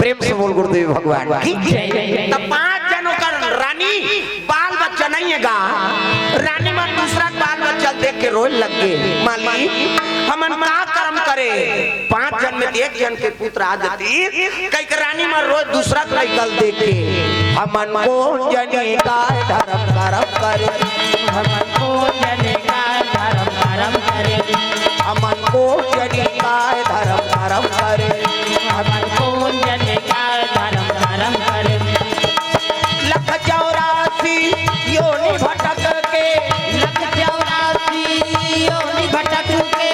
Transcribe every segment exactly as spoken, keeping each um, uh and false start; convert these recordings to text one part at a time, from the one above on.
प्रेम से बोल गुरुदेव भगवान की जय। त पांच जन ओकर रानी, बाल बच्चा नइ हे गा। रानी मन दूसरा के बाल बच्चा ल देख के रोए लग गे, मालिक, हमन का करम करे? पांच जन में एक जन के पुत्र आ जातिस, कहिके रानी मन रोए दूसरा के लइका ल देख के। हमन कोन जनी काय धरम करम करे। हमन कोन जनी काय धरम करम करे। हमन कोन जनी काय धरम करम करे। हमन कोन जनी काय धरम करम करे। लख चौरासी योनि भटक के। लख चौरासी योनि भटक के।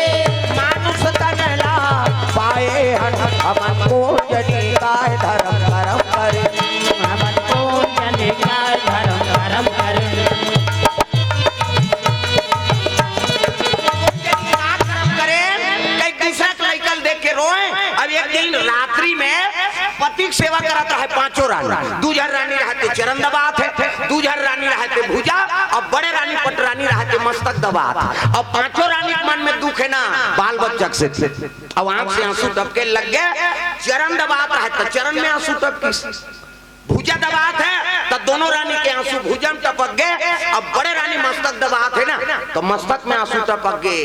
मानुष तन ला पाए हन। हमन कोन जनी काय धरम करम करे। हमन कोन जनी काय धरम करम करे। का करम करे? कई दूसरा के लइका ल देख के रोए। अब एक दिन रात्रि में पति के सेवा करत रहे पांचों रानी। दू झन रानी रहते चरण दबात हे, दू झन रानी रहते भुजा, अउ बड़े रानी पटरानी रहते मस्तक दबात हे। अउ पांचों रानी के मन में दुख हे ना, बाल बच्चा के सेती। अउ आंख से आंसू टपके लग गे। चरण दबात रहे त चरण में आंसू टपकिस, भुजा दबात हे त दोनों रानी के आंसू भुजा में टपक गे। अउ बड़े रानी मस्तक दबात हे ना, त मस्तक में आंसू टपक गे।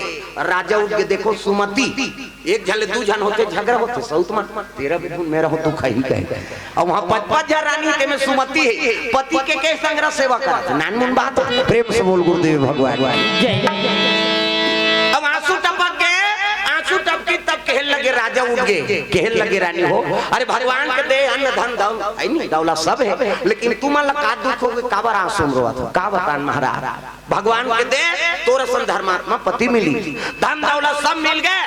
राजा उठ के, देखो सुमति, एक झन ले दू झन होथे, झगरा होथे, सउत मन, तेरा भी खून मेरा हो, तू खाही कहे। अउ उहां पच पच झन रानी, तेमे सुमति हे, पति के के संग रह सेवा करत, नानमुन बात हे। प्रेम से बोल गुरुदेव भगवान। जय। अब आंसू टपक गे, आंसू टपकी तब कहे लगे, राजा उठ गे, कहे लगे, रानी हो, अरे भगवान के दे अन्न धन दौल-, हे नी, दौलत सब हे, लेकिन तुमन ला का दुख होगे, काबर आंसू में रोवत हो, का बतान महाराज? भगवान के दे तोर असन धर्मात्मा पति मिलिस, धन दौलत सब मिल गे,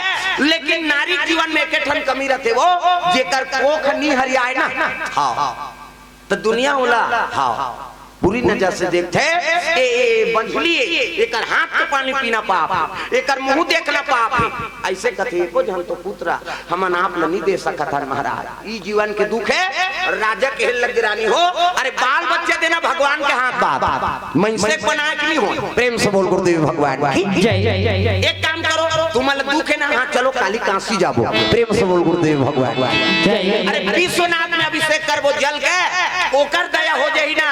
लेकिन नारी जीवन में एके ठन कमी रथे वो, जेकर कोख नी हरियाय ना। हां, त दुनिया ओला, हां, बुरी नजर से देखथे। ए, ए, बंझुली, एकर हाथ के पानी पीना पाप, एकर मुंह देखना पाप हे। अइसे कथे, एको झन तो पुत्र हमन आप ल नी दे सकत हन महाराज। ई जीवन के दुख हे। राजा कहे लग गे, रानी हो, अरे बाल बच्चा देना भगवान के हाथ बात, मइनसे के बनाय के नी हो। प्रेम से बोल गुरुदेव भगवान की जय। एक काम करो, तुमन ल दुख हे ना, हां चलो काली काशी जाबो। प्रेम से बोल गुरुदेव भगवान की जय। अरे विश्वनाथ में अभिषेक करबो जल के, ओकर दया हो जाही ना,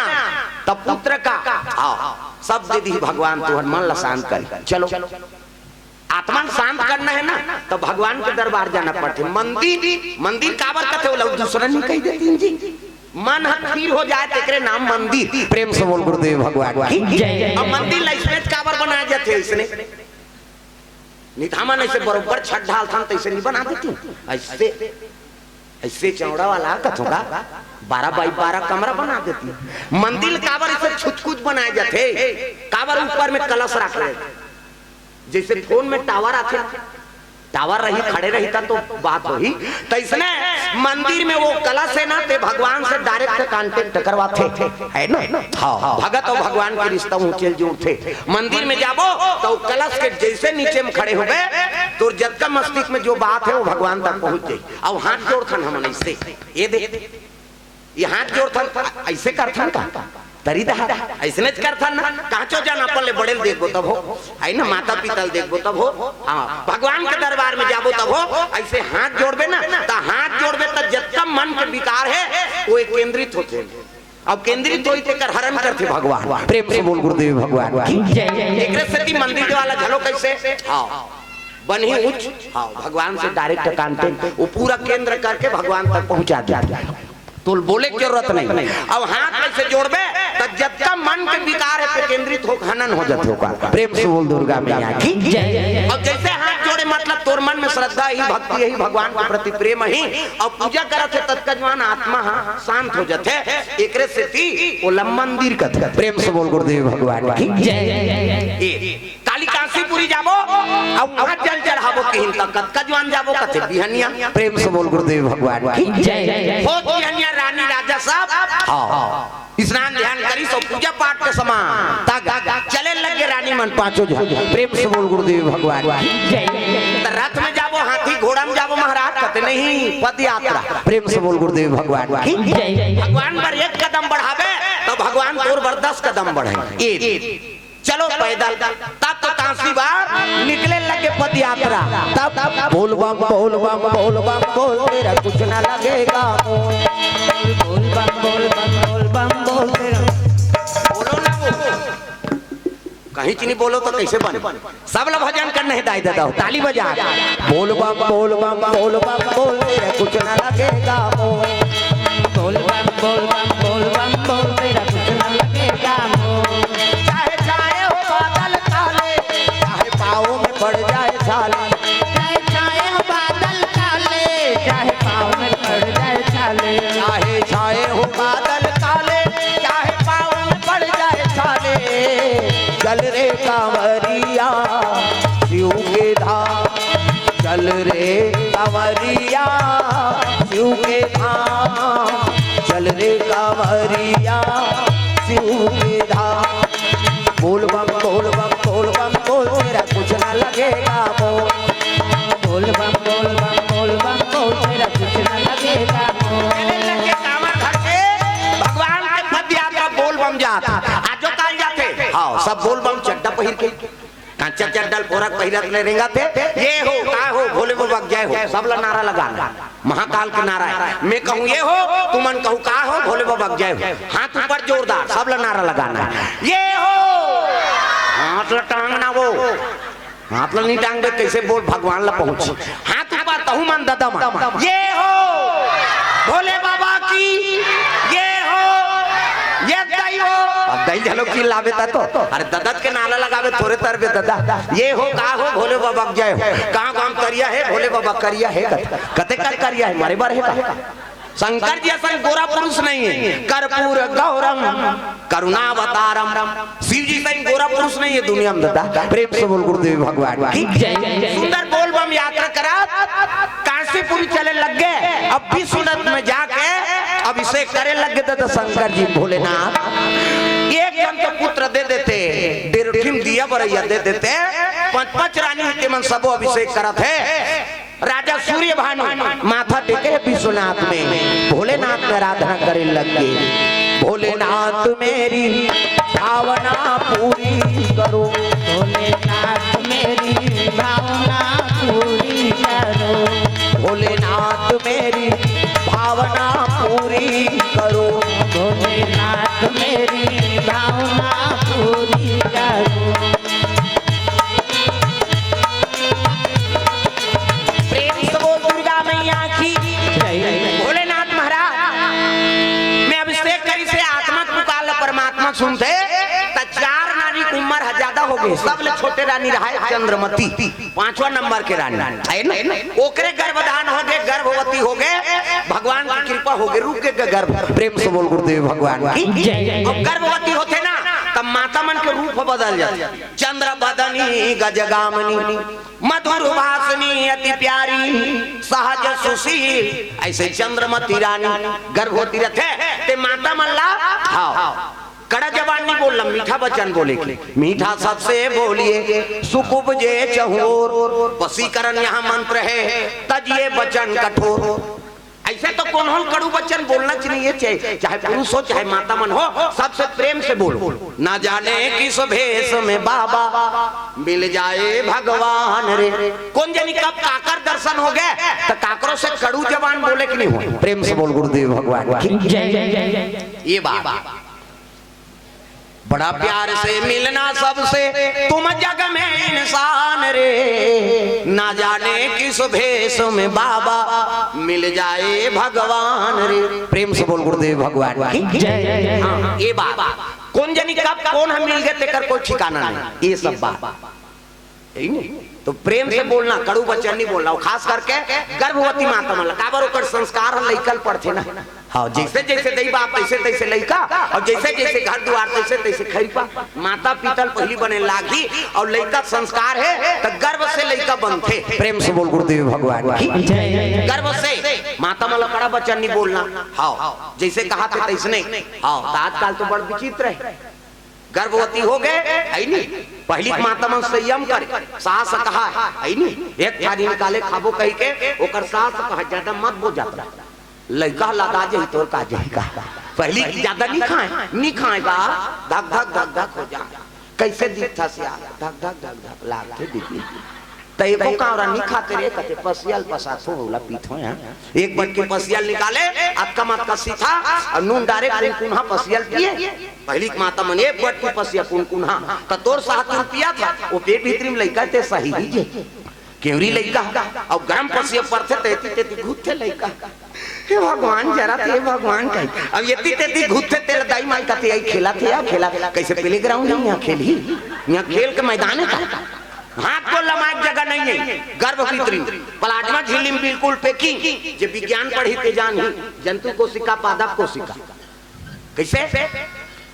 तब पुत्र का, हां, सब दे दिही भगवान, तुहर मन ल शांत करी। चलो। आत्मा ल शांत करना हे ना, त भगवान के दरबार जाना पड़थे। मंदिर, मंदिर काबर कथे, ओला दूसरा नी कहि देतिन जी। मन ह स्थिर हो जाय, तेकरे नाम मंदिर। प्रेम से बोल गुरुदेव भगवान की जय। अब मंदिर ल अइसने काबर बनाय जाथे? अइसने नित हमन अइसे बरोबर छत ढालथन, त अइसे नी बना देतिन। अइसे अइसे चौड़ा वाला कथों का, बारह बाई बारह कमरा बना देतिन। मंदिर काबर अइसे छुचकुच बनाय जाथे? काबर ऊपर में कलश रख ले? जइसे फोन में टावर आथे, टावर रही, खड़े रही त तो बात होही। त अइसने मंदिर में वो कलश हे ना, ते भगवान से direct contact करवाथे, हे ना? हां, भगत अउ भगवान के रिश्ता ऊंचे जुड़थे। मंदिर में जाबो त वो कलश के जइसे नीचे में खड़े होबे, तोर जतका मस्तिष्क में जो बात हे, वो भगवान तक पहुंच जाही। अउ हाथ जोड़थन हमन अइसे, ए दे, ये हाथ जोड़थन, अइसे करथन का? तरी दहा, अइसनेच करथन ना। कांचो जन अपन ले बड़े ल देखबो तब हो, हे ना, माता पिता ल देखबो तब हो, हां, भगवान के दरबार में जाबो तब हो, अइसे हाथ जोड़बे ना, त हाथ जोड़बे त जतका मन के विकार हे, वो केंद्रित होथे। अब केंद्रित होही तेकर हरण करथे भगवान। प्रेम से बोल गुरुदेव भगवान की जय। एकरे सेती मंदिर वाला घलो कइसे, हां, बनही ऊंच, हां, भगवान से direct contact, वो पूरा केंद्र करके भगवान तक पहुंचा देथे। तो बोले के जरूरत नहीं। अब हाथ अइसे जोड़बे त जतका मन के विकार हे, ते केंद्रित हो, हनन हो जाथे ओकर। प्रेम से बोल दुर्गा मैया की जय। अब जइसे हाथ जोड़े, मतलब तोर मन में श्रद्धा ही, भक्ति ही, भगवान के प्रति प्रेम ही, अउ पूजा करत हे, ततका जुआन आत्मा ह शांत हो जाथे। एकरे सेती ओला मंदिर कथे। प्रेम से बोल गुरुदेव भगवान की जय। ए, काली कांसीपुरी जाबो, अउ उहां जल चढ़ाबो किहिन त कतका जुआन जाबो कथे बिहनिया। प्रेम से बोल गुरुदेव भगवान की जय। हो बिहनिया रानी राजा सब, हां, स्नान ध्यान करिस अउ पूजा पाठ के समान तक चले लग गे रानी मन पांचों झन। प्रेम से बोल गुरुदेव भगवान की जय। त रथ में जाबो, हाथी घोड़ा में जाबो महाराज, कथे नहीं, पद यात्रा। प्रेम से बोल गुरुदेव भगवान की जय। भगवान बर एक कदम बढ़ाबे त भगवान तोर बर दस कदम बढ़ाही। ए चलो पैदल। तब तो काशी बार निकले लगे पद यात्रा। तब बोल बम, बोल बम, बोल बम, बोल, तेरा कुछ ना लगेगा। बोल बम, बोल बम, बोल बम, बोल, तेरा बोलो ना वो। कहीं चीनी बोलो तो कैसे बने? सब ला भजन करने हैं दाई दादा, ताली बजा। बोल बम, बोल बम, बोल बम, बोल, तेरा कुछ ना लगेगा मोल। बोल बम, बोल बम, बोल बम, बोल, तेरा कुछ ना लगेगा मोल। चाहे छाए हो बादल काले, चाहे पाँव में पड़ जाए छाले। चाहे छाए हो बादल काले, चाहे पाँव में पड़ जाए छाले। चाहे छाए हो बादल काले, चाहे पाँव में पड़ जाए छाले। चल रे कांवरिया शिव के धाम, चल रे कांवरिया शिव के धाम, चल रे कांवरिया शिव के धाम। बोल बम, बोल बम, बोल बम, बोल, तेरा कुछ ना लगेगा मोल। बोल बम, बोल बम, बोल बम, बोल, तेरा कुछ ना लगेगा मोल। चले लगे कांवर धर के भगवान के पद यात्रा बोल बम जात। आजो काल जाथे। हाँ, सब बोल बम चड्डा पहिर के। कांचा चड्डा ल पोरक पहिरत ले रेंगत हे। ये हो, का हो, भोले बाबा के जय हो, सब ला नारा लगाना। महाकाल के नारा हे। मैं कहूँ ये हो, तुमन कहू का हो, भोले बाबा के जय हो। हाथ ऊपर जोरदार, सब ला नारा लगाना हे। ये हो, हाथ ला टांगना वो, हाथ ला नहीं टांगबे, कैसे बोल भगवान ला पहुँच। हाथ ऊपर तहू मन ददा मन। ये हो, भोले बाबा की, ये हो, ये दई हो। अब दई झलो चिल्लाबे ता तो, अरे ददत के नारा लगाबे थोरे तरबे ददा। ये हो, का हो, भोले बाबा के जय हो। कहाँ गाँव करिया हे, भोले बाबा करिया हे, कत-, कते कर करिया हे, मरे बर हे का? शंकर जी असन गोरा पुरुष नहीं है। कर्पूर गौरम करुणावतारम। शिव जी सही गोरा पुरुष नहीं है दुनिया में दादा। प्रेम से बोल गुरुदेव भगवान की जय। सुंदर बोल बम यात्रा करा, काशीपुरी चले लग गए। अब विश्वनाथ में जाके अभिषेक करे लग गए दादा शंकर जी भोलेनाथ। एक जन तो पुत्र दे देते, डेढ़ ठिम दिया बरैया दे देते, पांच पांच रानी के मन सबो अभिषेक करत है। राजा सूर्य भानु माथा टेके हे विश्वनाथ में, भोलेनाथ में आराधना करे लग गे। भोलेनाथ मेरी भावना पूरी करो। भोलेनाथ मेरी भावना पूरी करो। भोलेनाथ मेरी भावना पूरी करो। भोलेनाथ मेरी भावना पूरी करो। प्रेम से बोल दुर्गा मैया की जय। भोलेनाथ महाराज, मैं अभिषेक करी से आत्मा के पुकार ल परमात्मा सुनथे, त चार रानी के उम्र ह ज्यादा हो गए, सब ले छोटे रानी रहा है चंद्रमती, पांचवा नंबर के रानी है ना, ओकरे गर्भधान हो गए, गर्भवती हो गए, भगवान की कृपा हो गए, रुक गए गर्भ। प्रेम से बोल गुरुदेव भगवान की जय। अब गर्भवती होथे ना, तब माता मन के रूप बदल जाथे। चंद्र बदनी गजगामिनी, मधुर भाषिणी अति प्यारी, सहज सुशील, ऐसे चंद्रमती रानी गर्भवती रथे, ते माता मन ला, हाँ, कड़ा जबान नहीं बोलना, मीठा वचन बोले के, मीठा सबसे बोलिए, सुख उपजे चहुओर, वशीकरण यहाँ मंत्र है, तजिए वचन कठोर। ऐसे तो कोनो ल कड़ू वचन बोलना च नहीं है, चाहे, चाहे पुरुष हो, चाहे माता मन हो, सबसे प्रेम से बोलो। ना जाने किस भेष में बाबा मिल जाए भगवान रे। कोन जनी कब काकर दर्शन हो गए, त काकरो से कड़ू जबान बोले के नहीं हो। प्रेम से बोल गुरुदेव भगवान की जय। ये बात। बड़ा प्यार से मिलना सबसे तुम जग में इंसान रे, ना जाने किस भेष में बाबा मिल जाए भगवान रे। प्रेम से बोल गुरुदेव भगवान की जय। हाँ, ये बात। कोन जनी कब कोन ह मिल गए, तेकर कोई ठिकाना नहीं। ये सब बात। यही नहीं? तो प्रेम से बोलना, कड़ू वचन नहीं बोलना। और खास करके गर्भवती माता मन ला, काबर ओकर संस्कार ह लइका ल पड़थे ना। हाँ, जैसे जैसे दई बाप, तैसे तैसे लइका, और जैसे जैसे घर दुआर, तैसे तैसे खैरपा। माता पिता ल पहिली बने लागही, और लइका संस्कार है, तो गर्भ से लइका बनथे। प्रेम से बोल गुरुदेव भगवान की जय। गर्भ से माता मन ला कड़ा वचन नहीं बोलना। हाँ, जैसे कहा थे तैसने। हाँ, तो आजकल तो बड़ विचित्र है। गर्भवती हो गए, है नी? पहिली के माता मन संयम करे, सास कहा है, है नी? एक थारी निकाले खाबो कहि के, ओकर सास कहा, "ज्यादा मत बो जात रहा, लइका लदा जाही तोर का जाही का।" पहिली के ज्यादा नहीं खाए, नहीं खाए बा, धक धक धक धक हो जा। कइसे दिखथस यार? धक धक धक धक लागथे दीदी। त एको कांवरा नी खाते रे, कथे पसियल पसाथो ओला पीथो यार। एक बटकी पसियल निकाले, अतका मतका सीथा, अउ नून डारे कुनकुनहा पसियल पिए। पहिली के माता मन एक बटकी पसियल कुनकुनहा, त तोर साथ में पिया था, वो पेट भीतरी में लइका ते सही ही जे। केवरी लइका, अब गरम पसिया परथे, तेती तेती घुरथे लइका। हे भगवान, जरथे, हे भगवान कही। अब एती तेती घुरथे, तेला दाई माई कथे, "आई खेलथे, आ खेलथे।" कइसे प्लेग्राउंड हे, इहाँ खेलही? इहाँ खेल के मैदान हे का? हाथ गोड़ लमाए के जगह नइ हे। गर्भ भीतरी, प्लाज्मा झिल्ली में बिल्कुल packing। जे विज्ञान पढ़ही ते जानही, जंतु कोशिका, पादप कोशिका। कइसे?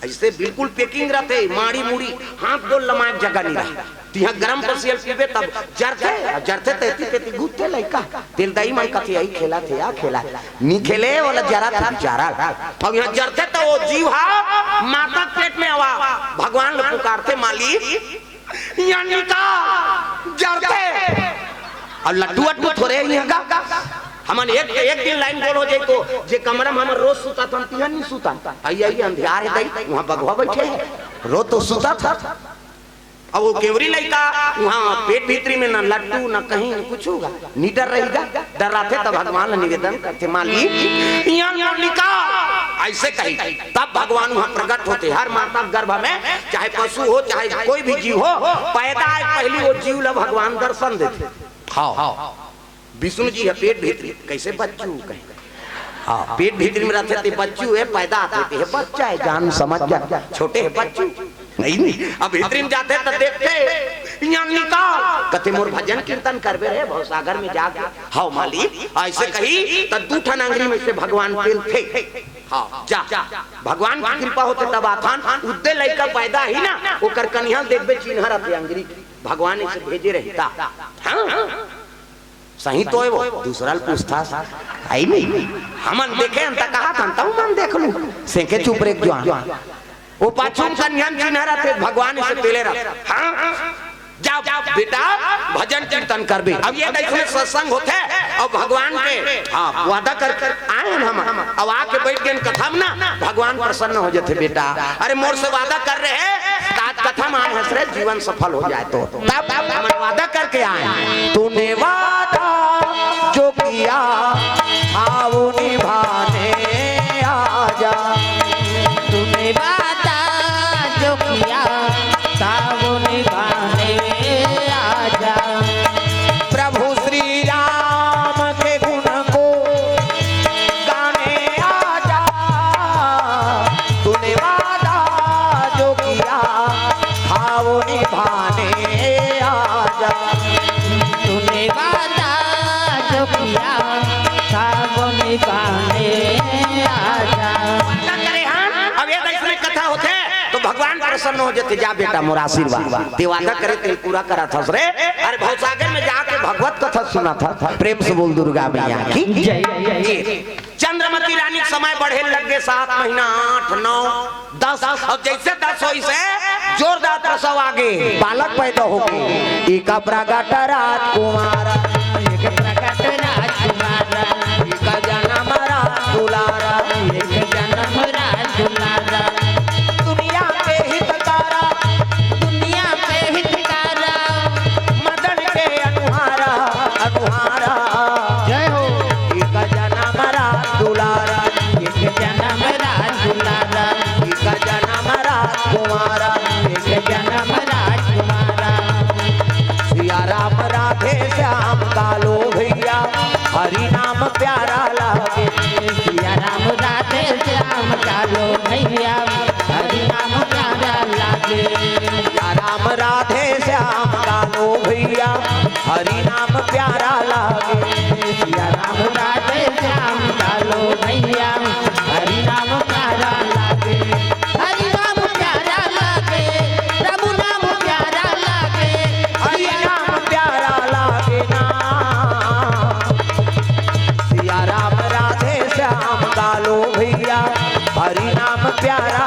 अइसे बिल्कुल packing रथे, माड़ी मुड़ी, हाथ गोड़ लमाए के जगह नइ रहे। तिहाँ गरम पसियल पीबे तब जरथे, अउ जरथे तेती तेती घुरथे लइका। तेला दाई माई कथे, "आई खेलथे, आ खेलथे।" नी खेले, ओला जरथे बिचारा। अब इहाँ जरथे त वो जीव हा माता के पेट में आवा, भगवान ल पुकारथे, "मालिक, इहाँ निकाल, जरथे।" अउ लट्टू अट्टू थोरे हे इहाँ का। हमन एक, एक दिन लाइन गोल हो जाई तो जे कमरा में हमन रोज सुतथन, तिहाँ नी सुतन। आई, आई, अंधियार हे दाई, उहाँ बघवा बइठे हे, रोज तो सुतथन। अब वो केवरी लइका उहाँ पेट भीतरी में न लट्टू, न कहीं, न कुछू गा, निडर रही गा। डर्राथे त भगवान ल निवेदन करथे, "मालिक, इहाँ ले मोर निकाल।" अइसे कही, तब भगवान उहाँ प्रगट होथे। हर माता के गर्भ में, चाहे पशु हो, चाहे कोई भी जीव हो, पैदा आए पहिली वो जीव ल भगवान दर्शन देथे। हाँ, विष्णु जी ह पेट भीतरी, कइसे बच्चू कहे? हाँ, पेट भीतरी में रथे ते बच्चू हे, पैदा होथे ते हे बच्चा हे, जान समझ जा, छोटे हे बच्चू। नहीं, नहीं, अब भीतरी में जाथे त देखथे, "इहाँ निकाल।" कथे, "मोर भजन कीर्तन करबे रे, भवसागर में जाके।" "हव मालिक।" अइसे कही त दू ठन अंगरी में से भगवान पेलथे। हाँ, जा, भगवान के कृपा होथे तब आथन। उद्दे लइका पैदा ही ना, ओकर कनिहा देखबे, चिन्हा रथे अंगरी, भगवान अइसे भेजे रहिथे। हाँ, सही तो हे वो, दूसरा ल पूछथस। हे नहीं, हमन देखे हन त कहत हन, तहूँ मन देख लू। सेंके चुप रे जुआन। वो पाछू म कनिहा म चिन्हा रथे, भगवान अइसे पेले रथे। हाँ, जा बेटा, भजन कीर्तन करबे। अब ये अइसने सत्संग होथे, अउ भगवान के, हाँ, वादा कर, कर आए हन हम, अब आके बइठ गेन कथा म ना, भगवान प्रसन्न हो जथे बेटा। अरे मोर से वादा करे रहे, त आज कथा म आए हस रे, जीवन सफल हो जाए तो। तब हमन वादा करके आए। तूने वादा जो किया था वो निभाने आजा। तूने वादा जो किया था वो निभाने आजा। प्रभु श्री राम के गुण को गाने आजा। तूने वादा जो किया था वो निभाने आजा। तूने वादा जो किया था वो निभाने आजा। वादा करे हन, अब ये अइसने कथा होथे त भगवान प्रसन्न हो जथे, "जा बेटा, मोर आशीर्वाद।" ते वादा करे तेला पूरा करथस रे। अरे भवसागर में जाके भगवत कथा सुनाथस। प्रेम से बोल दुर्गा मैया की जय। चंद्रमती रानी के समय बढ़े लग गे, सात महीना, आठ, नौ, दस, अउ जइसे दस होइस हे, जोरदार प्रसव आ गे, बालक पैदा हो गे। एक प्रगट राजकुमार, एक प्रगट राजकुमार, एक जनम राज दुलार, एक जनम राज दुलार। दुनिया के हितकारा, दुनिया के हितकारा, मदन के अनुहारा, अनुहारा। जय हो। एक जनम राज दुलारा, एक जनम राज दुलारा, एक जनम राजकुमारा, एक जनम राजकुमारा। सिया राम राधे श्याम कालो भैया, हरि नाम प्यारा लागे। सिया राम राधे श्याम कालो भैया, हरि नाम प्यारा लागे। सिया राम राधे श्याम कालो भैया, हरि नाम प्यारा लागे। सिया राम राधे श्याम कालो भैया, हरि नाम प्यारा लागे। हरि नाम प्यारा लागे, प्रभु नाम प्यारा लागे। हरि नाम प्यारा लागे ना। सिया राम राधे श्याम कालो भैया, हरि नाम प्यारा